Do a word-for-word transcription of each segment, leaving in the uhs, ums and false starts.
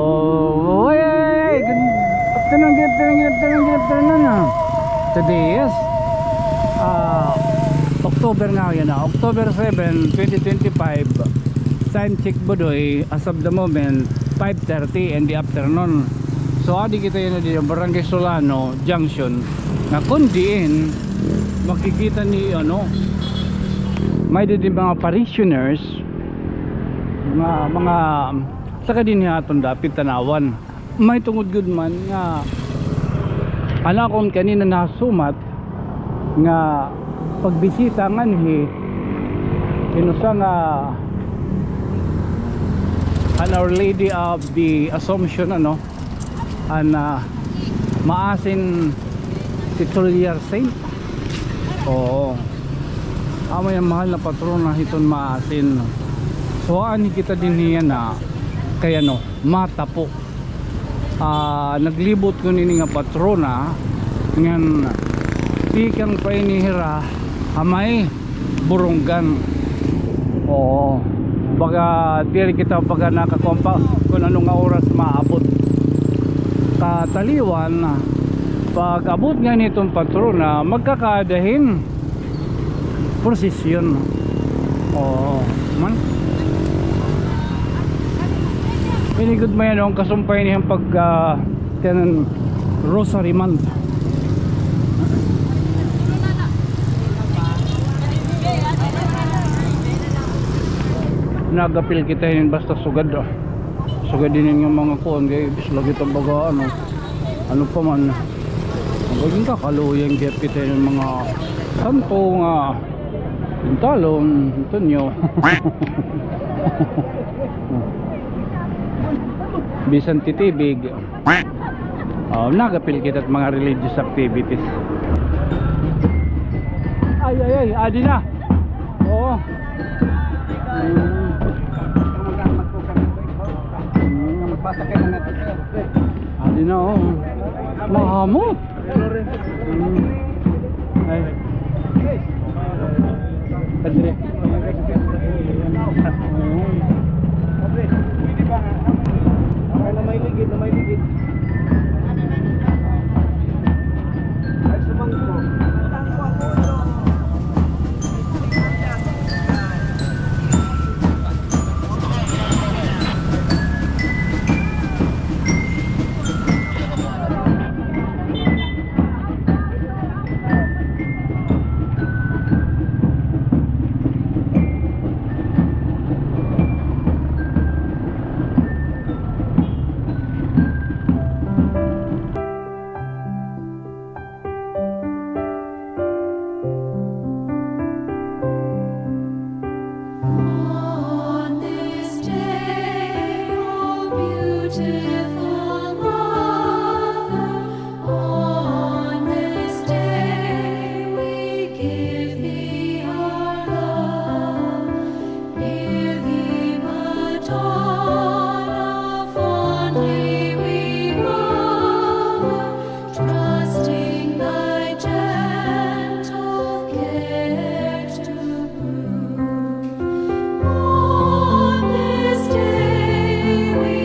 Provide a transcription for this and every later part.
Oh, ay, ay, ay, good afternoon, good afternoon, good afternoon, good afternoon, ah. Today is, ah, October na, yana, October seven, twenty twenty-five. Time check, Budoy, as of the moment, five thirty in the afternoon. So, adi kita yana dida, Barangay Solano Junction, nga kon diin makikita ni, ano, may didi mga parishioners, mga, mga taga dinhi ha aton dapit Tanauan. May tungod gud man nga an akon kanina nasumat nga pagbisita nganhi hin usa nga an Our Lady of the Assumption, ano, an, ah, Maasin Titular Saint. Oo. Amo an mahal na patrona hiton Maasin. So, anhi kita dinhi yana kay, ano, matapo. Ah, naglibot ko nini nga patrona ngan tikang pa ini hira ha may Borongan. Oo. Baga diri kita baga nakakuan pa kon ano nga oras maabot. Kataliwan, pag-abot nga hiton patrona, magkakaada hin prosesyon. Oo, man. Ini gud may ano, an kasumpay niya pag, ah, kanan rosary month. Nagapil kita hin basta sugad, ah. Sugad dinhi nga mga kuan, kay bis lagi ta baga, ano, ano pa man. Maging kakaluyan kay kita hin mga santo nga Talon, Antonio. Bisan titibig. Oh, nagapil kita mga religious activities. Ay, ay, ay, adi na. Oo. Mm. Mm. Adi na, oh. Mahamot. Mm. Ay. Padre. On this day, oh beautiful mother, on this day we give thee our love. Hear thee, Madonna, fondly we hover, trusting thy gentle care to prove. On this day we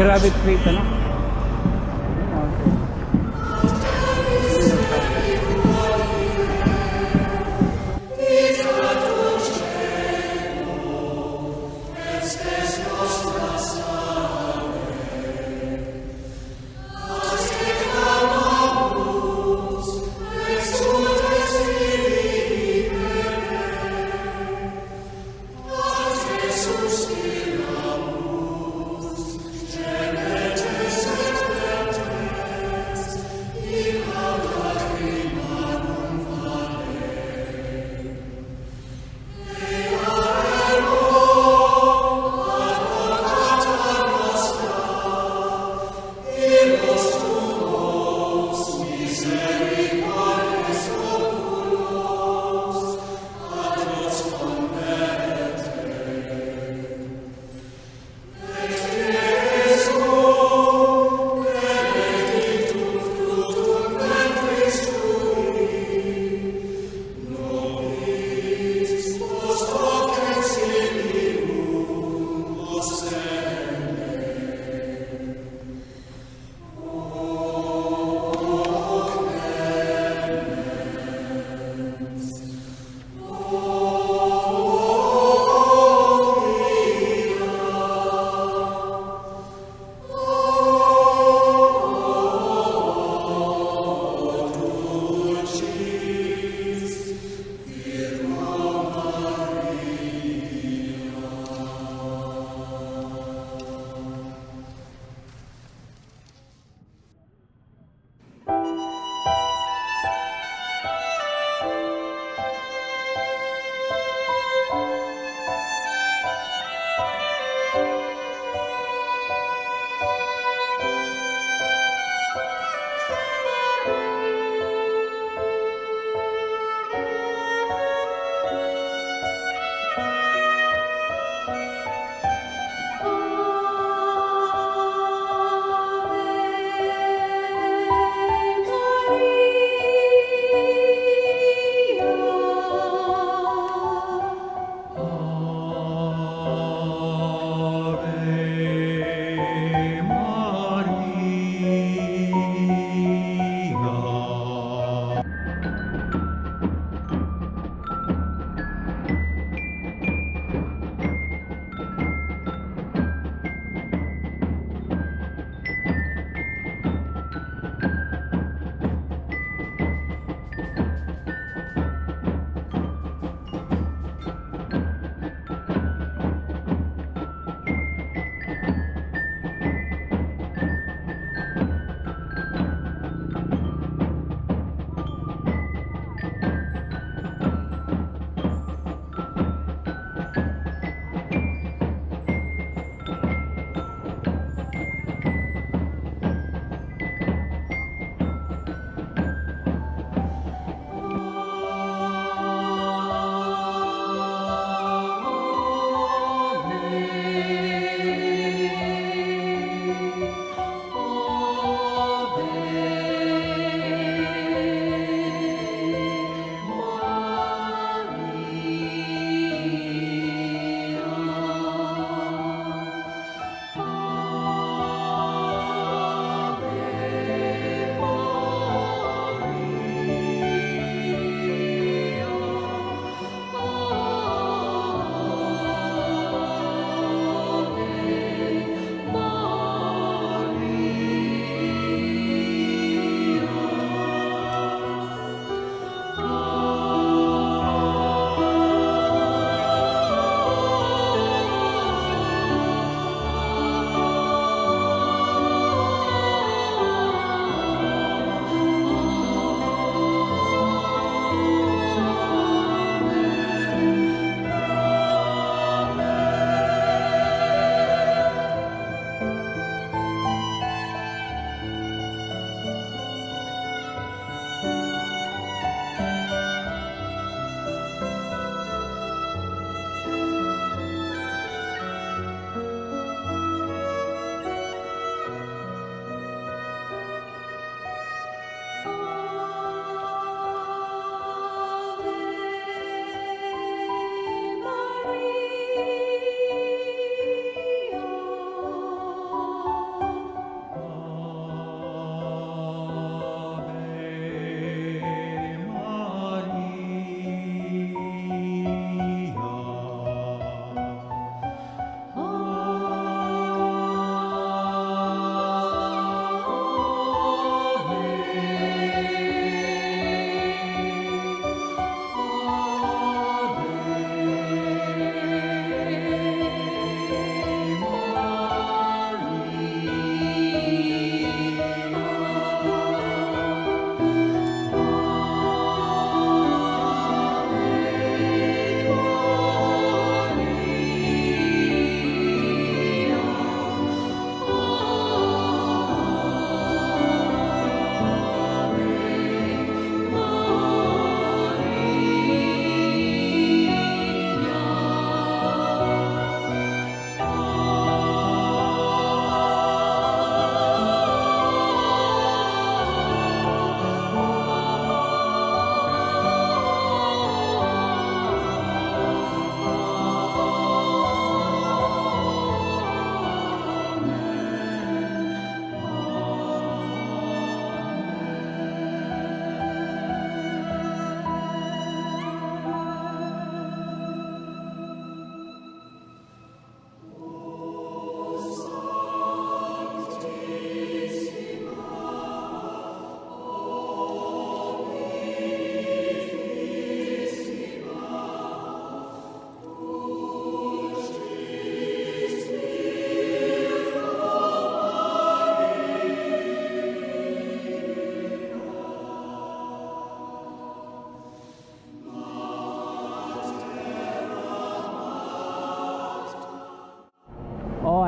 Rabbit Creek, ano?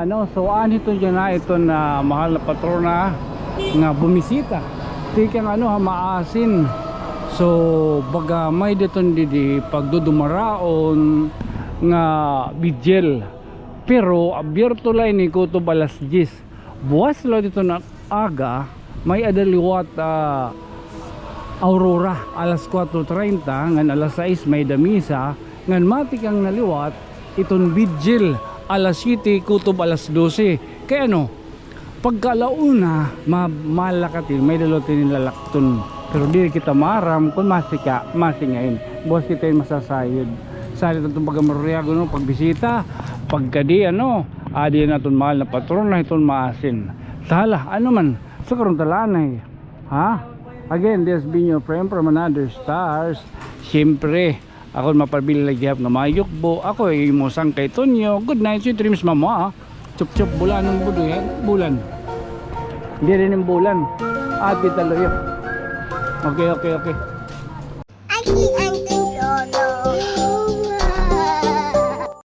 No, so anhi iton dida iton, ah, mahal na patrona nga bumisita. Tikang ano ha, Maasin. So baga may-ada iton didi pagdudumaraon nga vigil. Pero abierto la ini kutob alas diyes. Buwas la iton aga, may-ada liwat, ah, aurora, alas kuwatro treinta, ngan alas sais may-ada misa, ngan matikang na liwat iton vigil, alas siyete kutob alas dose. Kay ano, pagka ala una, ma-, malakat ini, may-ada liwat ini lalakton. Pero diri kita maaram kon masika, masingain. Buwas kita ini masasayod. Salit iton pagkamaruryago, no, pagbisita, pagkadi, ano, adi an aton mahal na patrona hiton Maasin. Hala, ano man, sa karon ta la anay. Ha? Again, this has been your friend from another stars. Siyempre, ako an mapabilin la gihap nga mga yukbo. Ako imo sangkay Tonyo. Good night, sweet dreams, mama. Chup chup, bulanon, budoy, ha? Bulan. Diri ini bulan. Ati taluyo. Okay, okay, okay.